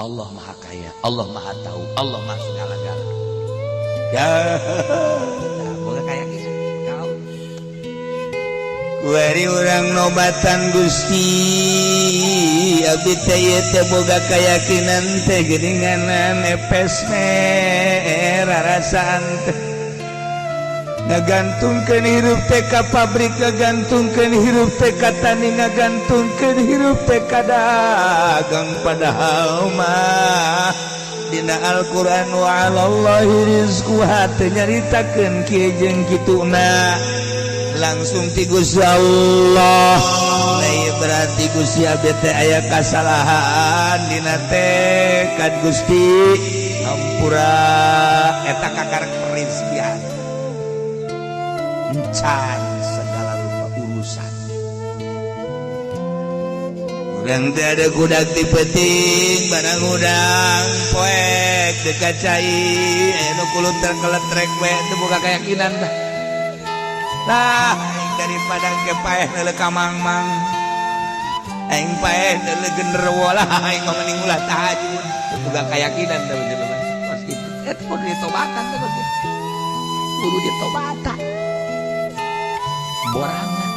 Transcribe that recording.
Allah Maha Kaya, Allah Maha Tahu, Allah Maha segala-gala. Ya, boga keyakinan kau. Kuari urang nobatan, Gusti, abdi teh ieu teh boga keyakinan teh geuninganan epes rarasaan teh ngagantungkeun hirup teh ka pabrik, ngagantungkeun hirup teh ka tani, ngagantungkeun hirup teh ka dagang, padahal mah dina Al-Qur'an wa 'alallahi rizquha teu nyaritakeun kieu jeung kituna langsung ti Gusti Allah. Nah, ieu berarti Gusti abdi teh aya kasalahan dina tekad. Gusti, hampura. Eta kakara perizkian encan segala rupa urusan. Urang teh ada kudak di peuting, barang udang poek dekat cai, aya nu kulunter keletrek we teu boga keyakinan dah. Lah, aing daripada ke paeh neuleuh ka mang-mang, aing paeh neuleuh genderuwo lah, aing mah mending ulah tahajud. Teu boga keyakinan teh jelema pas kitu. Eta kudu ditobatan teh, kitu kudu ditobatan borangan.